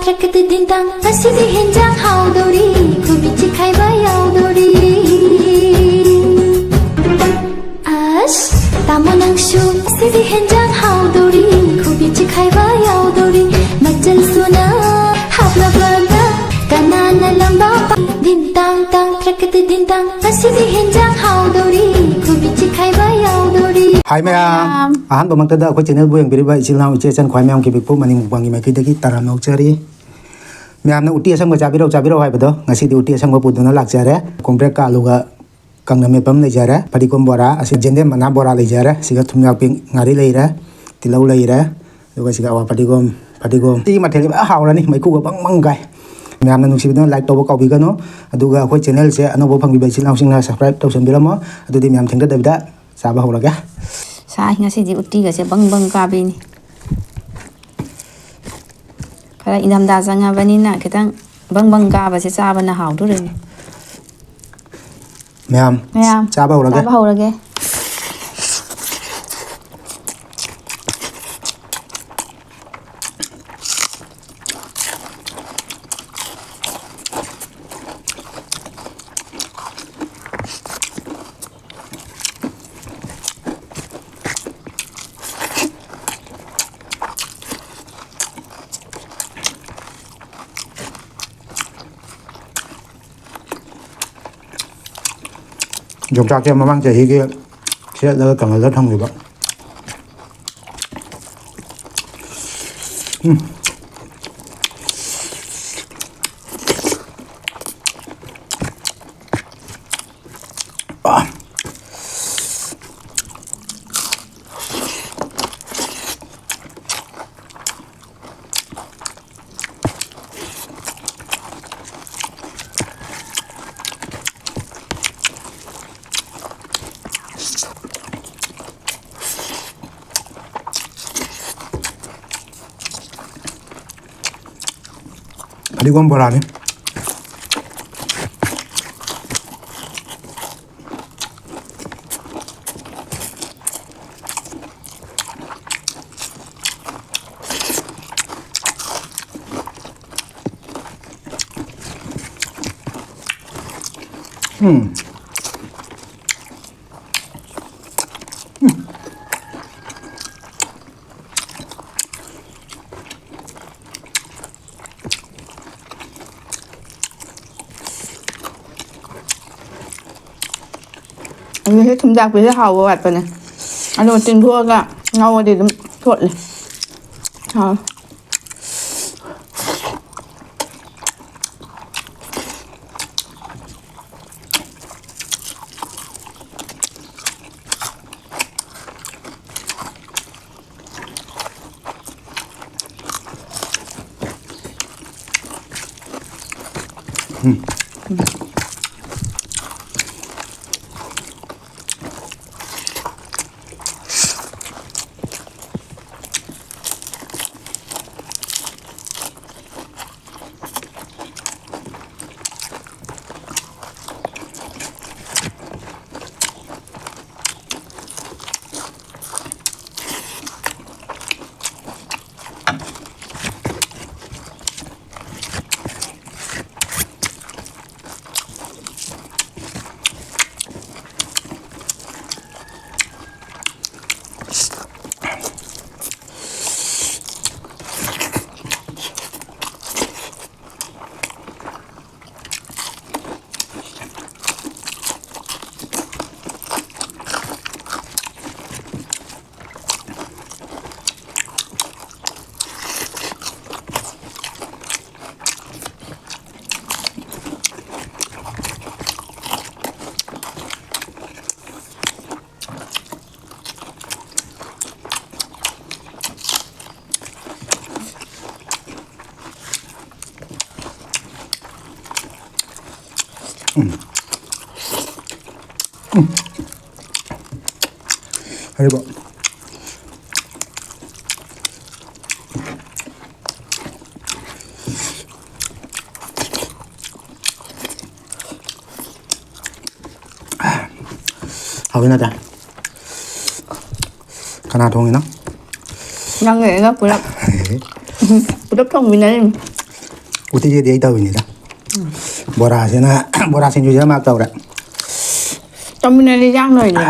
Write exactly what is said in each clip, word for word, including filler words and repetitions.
ꯇꯛꯀꯇꯤ ꯇꯤꯟꯇꯥꯡ, ꯉꯁꯤꯗꯤ ꯍꯦꯟꯖꯥꯡ ꯍꯥꯎꯗꯧꯔꯤ, ꯈꯨꯕꯤ ꯆꯤꯈꯥꯏꯕ ꯌꯥꯎꯗꯧꯔꯤ꯫ ꯑꯁ, ꯇꯥꯃꯣ ꯅꯪꯁꯨ ꯉꯁꯤꯗꯤ ꯍꯦꯟꯖꯥꯡ ꯍꯥꯎꯗꯧꯔꯤ, ꯈꯨꯕꯤ ꯆꯤꯈꯥꯏꯕ ꯌꯥꯎꯗꯧꯔꯤ, ꯃꯆꯜ ꯁꯨꯅ ꯍꯥꯞꯂꯕꯗ ꯀꯅꯥꯅ ꯂꯝꯕꯥ ꯄꯥ-, ꯗꯤꯟ ꯇꯥꯡ ꯇꯥꯡ, ꯇ꯭ꯔꯛꯀꯇꯤ ꯗꯤꯟ ꯇꯥꯡ, ꯉꯁꯤꯗꯤ ꯍꯦꯟꯖꯥꯡ ꯍꯥꯎꯗꯧꯔꯤ, ꯈꯨꯕꯤ ꯆꯤꯈꯥꯏꯕ ꯌꯥꯎꯗꯧꯔꯤ꯫ ꯍꯥꯏ ꯃꯌꯥꯝ, ꯃꯌꯥꯝ꯫ ꯑꯍꯥꯟꯕꯃꯛꯇꯗ ꯑꯩꯈꯣꯏ ꯆꯦꯅꯦꯜꯕꯨ ꯌꯦꯡꯕꯤꯔꯤꯕ ꯏꯆꯤꯜ ꯏꯅꯥꯎ ꯏꯆꯦ ꯏꯆꯟ ꯈ꯭ꯋꯥꯏ ꯃꯌꯥꯝ ꯀꯤꯕꯤꯛꯄꯨ ꯃꯅꯤꯡ ꯃꯨꯛꯕꯥꯡꯒꯤ ꯃꯥꯏꯀꯩꯗꯒꯤ ꯇꯔꯥꯝꯅ ꯑꯣꯛꯆꯔꯤ꯫ ꯃꯌꯥꯝꯅ ꯎꯇꯤ ꯑꯁꯪꯕ ꯆꯥꯕꯤꯔꯛꯎ, ꯆꯥꯕꯤꯔꯛꯎ ꯍꯥꯏꯕꯗꯣ, ꯉꯁꯤꯗꯤ ꯎꯇꯤ ꯑꯁꯪꯕ ꯄꯨꯗꯨꯅ ꯂꯥꯛꯆꯔꯦ꯫ ꯀꯣꯝꯄ꯭ꯔꯦꯛꯀ ꯑꯂꯨꯒ ꯀꯪꯅ ꯃꯦꯠꯄ ꯑꯃ ꯂꯩꯖꯔꯦ, ꯐꯗꯤꯒꯣꯝ ꯕꯣꯔꯥ, ꯑꯁꯤ ꯖꯦꯟꯗꯦꯝ ꯃꯅꯥ ꯕꯣꯔꯥ ꯂꯩꯖꯔꯦ, ꯁꯤꯒ ꯊꯨꯝꯌꯥꯛꯄꯤ ꯉꯥꯔꯤ ꯂꯩꯔꯦ, ꯇꯤꯜꯍꯧ ꯂꯩꯔꯦ, ꯑꯗꯨꯒ ꯁꯤꯒ ꯑꯋꯥ ꯐꯗꯤꯒꯣꯝ, ꯐꯗꯤꯒꯣꯝ꯫ ꯁꯤꯒꯤ ꯃꯊꯦꯜꯁꯤ ꯐꯖꯅ ꯍꯥꯎꯔꯅꯤ, ꯃꯩꯈꯨꯒ ꯕꯪ ꯕꯪ ꯀꯥꯏ꯫ ꯃꯌꯥꯝꯅ ꯅꯨꯡꯁꯤꯕꯤꯗꯨꯅ like ꯇꯧꯕ ꯀꯥꯎꯕꯤꯒꯅꯨ꯫ ꯑꯗꯨꯒ ꯑꯩꯈꯣꯏ ꯆꯦꯅꯦꯜꯁꯦ ꯑꯅꯧꯕ ꯐꯪꯕꯤꯕ ꯏꯆꯤꯜ ꯏꯅꯥꯎꯁꯤꯡꯅ subscribe ꯇꯧꯁꯟꯕꯤꯔꯝꯃꯣ꯫ ꯑꯗꯨꯗꯤ ꯃꯌꯥꯝ ꯊꯦꯡꯊꯗꯕꯤꯗ ꯆꯥꯕ ꯍꯧꯔꯒꯦ꯫ ꯁꯥꯏ, ꯉꯁꯤꯗꯤ ꯎꯇꯤꯒꯁꯦ ꯕꯪ ꯕꯪ ꯀꯥꯕꯤꯅꯤ꯫ ꯈꯔ ꯏꯪꯊꯝꯊꯥ ꯆꯪꯉꯕꯅꯤꯅ ꯈꯤꯇꯪ ꯕꯪ ꯕꯪ ꯀꯥꯕꯁꯦ ꯆꯥꯕꯅ ꯍꯥꯎꯗꯣꯔꯤꯅꯤ꯫ ꯃꯌꯥꯝ, ꯃꯌꯥꯝ, ꯆꯥꯕ ꯍꯧꯔꯒꯦ꯫ ꯆꯥꯕ ꯍꯧꯔꯒꯦ꯫ ꯌꯣꯡꯆꯥꯛꯁꯦ ꯃꯃꯥꯡ ꯆꯍꯤꯒꯤ ꯁꯦꯠꯂꯒ ꯀꯪꯍꯜꯂ ꯊꯝꯈꯤꯕ꯫ ꯎꯝ꯫ ꯑꯥ꯫ ꯐꯗꯤꯒꯣꯝ ꯕꯣꯔꯥꯅꯤ꯫ ꯎꯝ꯫ ꯑꯗꯨꯗꯤ ꯊꯨꯝꯖꯥꯛꯄꯤꯁꯦ ꯍꯥꯎꯕ ꯋꯥꯠꯄꯅꯦ꯫ ꯑꯗꯨꯒ ꯇꯤꯡꯊꯣꯛꯑꯒ ꯉꯧꯔꯗꯤ ꯑꯗꯨꯝ ꯊꯣꯠꯂꯦ꯫ ꯍꯥꯎ꯫ ꯍꯥꯏꯔꯤꯕ꯫ ꯍꯥꯎꯋꯤ ꯅꯠꯇ꯭ꯔꯥ? ꯀꯅꯥ ꯊꯣꯡꯉꯤꯅꯣ? ꯅꯪꯒ ꯑꯩꯒ ꯄꯨꯂꯞ꯫ ꯄꯨꯂꯞ ꯊꯣꯡꯃꯤꯟꯅꯔꯤꯅꯤ꯫ ꯎꯇꯤꯁꯤꯗꯤ ꯑꯩ ꯇꯧꯔꯤꯅꯤꯗ꯫ ꯕꯣꯔꯥꯁꯤꯅ, ꯕꯣꯔꯥ ꯁꯤꯡꯖꯨꯁꯤꯅ ꯃꯥꯛ ꯇꯧꯔꯦ꯫ ꯇꯧꯃꯤꯟꯅꯔꯗꯤ ꯌꯥꯝ ꯂꯣꯏꯔꯦ꯫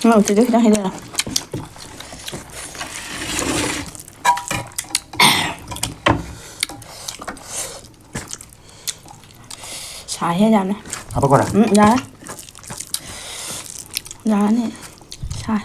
ꯃꯣꯔꯣꯛꯇꯨꯗꯤ ꯈꯤꯇꯪ ꯍꯩꯖꯤꯜꯂꯣ꯫ ꯁꯥꯏꯍꯦ ꯌꯥꯝꯅ꯫ ꯍꯥꯄꯛꯈꯣꯔꯥ? ꯎꯝ, ꯌꯥꯔꯦ꯫ ꯌꯥꯔꯅꯤ꯫ ꯁꯥꯏ꯫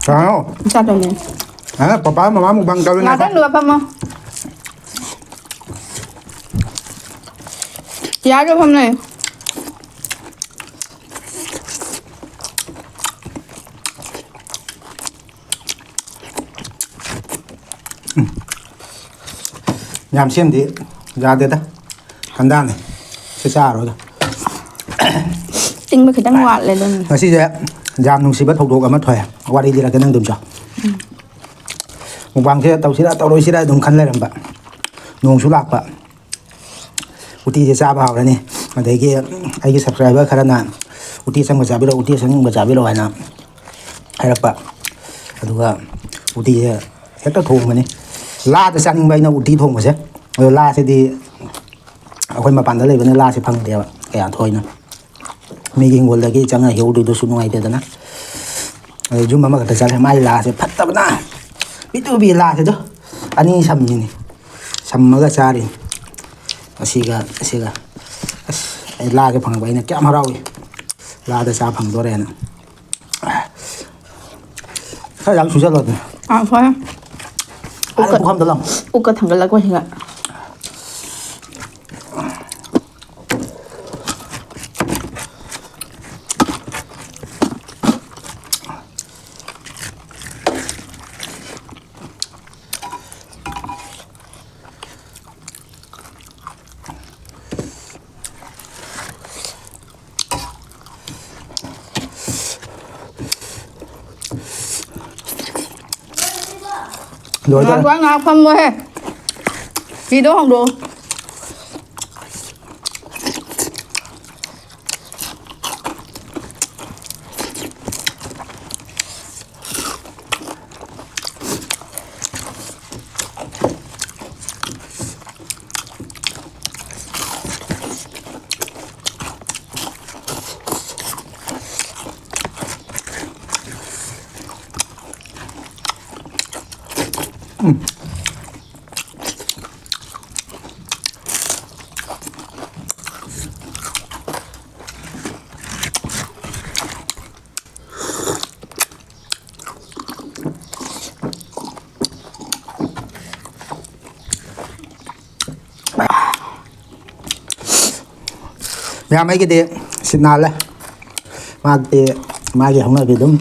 ꯀꯅꯥꯅꯣ? ꯏꯆꯥꯇꯣꯟꯅꯦ꯫ ꯑ, ꯄꯄꯥ ꯃꯃꯥ ꯃꯨꯛꯕꯥꯡ ꯇꯧꯔꯤ ꯉꯥꯏꯈꯣ꯫ ꯉꯥꯛꯇꯪꯗꯨꯒ ꯐꯝꯃꯣ꯫ ꯌꯥꯔꯦ, ꯐꯝ ꯂꯩꯌꯨ꯫ ꯌꯥꯝ ꯁꯦꯝꯗꯤ ꯌꯥꯗꯦꯗ꯫ ꯍꯟꯗꯥꯅꯤ꯫ ꯁꯤ ꯆꯥꯔꯣꯏꯗ꯫ ꯇꯤꯡꯕ ꯈꯤꯇꯪ ꯋꯥꯠꯂꯦ ꯑꯗꯨꯝ꯫ ꯉꯁꯤꯁꯦ ꯌꯥꯝ ꯅꯨꯡꯁꯤꯕ ꯊꯧꯗꯣꯛ ꯑꯃ ꯊꯣꯛꯑꯦ꯫ ꯋꯥꯔꯤ ꯂꯤꯔꯛꯀꯦ ꯅꯪ ꯑꯗꯨꯝ ꯆꯥꯎ꯫ ꯃꯨꯛꯕꯥꯡꯁꯦ ꯇꯧꯁꯤꯔꯥ ꯇꯧꯔꯣꯏꯁꯤꯔꯥ ꯑꯗꯨꯝ ꯈꯟ ꯂꯩꯔꯝꯕ꯫ ꯅꯣꯡꯁꯨ ꯂꯥꯛꯄ꯫ ꯎꯇꯤꯁꯦ ꯆꯥꯕ ꯍꯧꯔꯅꯤ꯫ ꯑꯗꯒꯤ ꯑꯩꯒꯤ subscriber ꯈꯔꯅ "ꯎꯇꯤ ꯑꯁꯪꯕ ꯆꯥꯕꯤꯔꯛꯑꯣ, ꯎꯇꯤ ꯑꯁꯪꯕ ꯆꯥꯕꯤꯔꯛꯑꯣ" ꯍꯥꯏꯅ ꯍꯥꯏꯔꯛꯄ꯫ ꯑꯗꯨꯒ ꯎꯇꯤꯁꯦ ꯍꯦꯛꯇ ꯊꯣꯡꯕꯅꯤ꯫ ꯂꯥꯗ ꯆꯥꯅꯤꯡꯕ ꯑꯩꯅ ꯎꯇꯤ ꯊꯣꯡꯕꯁꯦ꯫ ꯑꯗꯣ ꯂꯥꯁꯤꯗꯤ ꯑꯩꯈꯣꯏ ꯃꯄꯥꯟꯗ ꯂꯩꯕꯅꯤꯅ ꯂꯥꯁꯦ ꯐꯪꯗꯦꯕ ꯀꯌꯥ ꯊꯣꯏꯅ꯫ ꯃꯤꯒꯤ ꯍꯤꯡꯒꯣꯜꯗꯒꯤ ꯆꯪꯉ ꯍꯦꯛꯎꯗꯣꯏꯗꯨꯁꯨ ꯅꯨꯡꯉꯥꯏꯇꯦꯗꯅ꯫ ꯑꯗꯩ ꯌꯨꯝ ꯑꯃꯈꯛꯇ ꯆꯠꯂꯦ꯫ ꯃꯥꯏ ꯂꯥꯁꯦ ꯐꯠꯇꯕꯅ ꯄꯤꯛꯇ꯭ꯔꯨ ꯄꯤꯛꯏ ꯂꯥꯁꯤꯗꯣ꯫ ꯑꯅꯤ ꯁꯝꯃꯤꯅꯤ꯫ ꯁꯝꯃꯒ ꯆꯥꯔꯤꯅꯤ꯫ ꯑꯁꯤꯒ ꯑꯁꯤꯒ꯫ ꯑꯁ, ꯑꯩ ꯂꯥꯁꯦ ꯐꯪꯉꯛꯄ ꯑꯩꯅ ꯀꯌꯥꯝ ꯍꯔꯥꯎꯏ꯫ ꯂꯥꯗ ꯆꯥ ꯐꯪꯗꯣꯔꯦꯅ꯫ ꯈꯔ ꯌꯥꯝ ꯁꯨꯖꯜꯂꯣ ꯑꯗꯨꯅ꯫ ꯑꯥ, ꯍꯣꯏ꯫ ꯑꯥꯗ ꯄꯨꯈꯝꯗ ꯂꯪ꯫ ꯎꯛꯀ ꯊꯥꯡꯒꯠꯂꯛꯄꯁꯤꯒ꯫ ꯂꯣꯏꯗꯧꯔꯦ꯫ ꯉꯥꯏꯈꯣ, ꯉꯥꯏꯍꯥꯛ ꯐꯝꯃꯣꯍꯦ꯫ ꯐꯤꯗꯣ ꯍꯣꯡꯗꯣꯛꯑꯣ꯫ ꯃꯌꯥꯝ ꯑꯩꯒꯤꯗꯤ ꯁꯤꯠ ꯅꯥꯜꯂꯦ꯫ ꯃꯥꯗꯤ ꯃꯥꯒꯤ ꯍꯧꯅꯕꯤ ꯑꯗꯨꯝ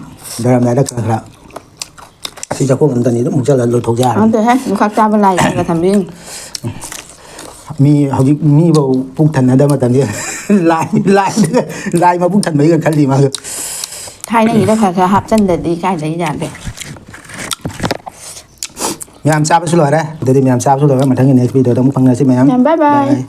ꯂꯩꯔꯝꯗꯥꯏꯗ ꯈꯔ ꯈꯔ ꯑꯁꯤ ꯆꯥꯛꯈꯣꯝ ꯑꯝꯇꯅꯤ ꯑꯗꯨꯝ ꯍꯨꯛꯆꯜꯂ ꯂꯣꯏꯊꯣꯛ ꯌꯥꯔꯦ꯫ ꯈꯪꯗꯦꯍꯦ, ꯂꯨꯈꯥꯛ ꯆꯥꯕ ꯂꯥꯏ ꯈꯔ ꯊꯝꯕꯤꯌꯨ꯫ ꯃꯤ ꯍꯧꯖꯤꯛ ꯃꯤꯐꯧ ꯄꯨꯛ ꯊꯟꯅꯗꯕ ꯃꯇꯝꯁꯤꯗ ꯂꯥꯏ ꯂꯥꯏ ꯂꯥꯏ ꯃꯄꯨꯛ ꯊꯟꯕꯩꯒ ꯈꯜꯂꯤ ꯃꯥꯁꯨ꯫ ꯊꯥꯏꯅꯒꯤꯗ ꯈꯔ ꯈꯔ ꯍꯥꯞꯆꯟꯗꯗꯤ ꯀꯥꯏꯗꯩ ꯌꯥꯗꯦ꯫ ꯃꯌꯥꯝ ꯆꯥꯕꯁꯨ ꯂꯣꯏꯔꯦ꯫ ꯑꯗꯨꯗꯤ ꯃꯌꯥꯝ ꯆꯥꯕꯁꯨ ꯂꯣꯏꯔꯦ꯫ ꯃꯊꯪꯒꯤ next video ꯗ ꯑꯃꯨꯛ ꯐꯪꯅꯁꯤ ꯃꯌꯥꯝ꯫ ꯃꯌꯥꯝ bye bye꯫ Bye꯫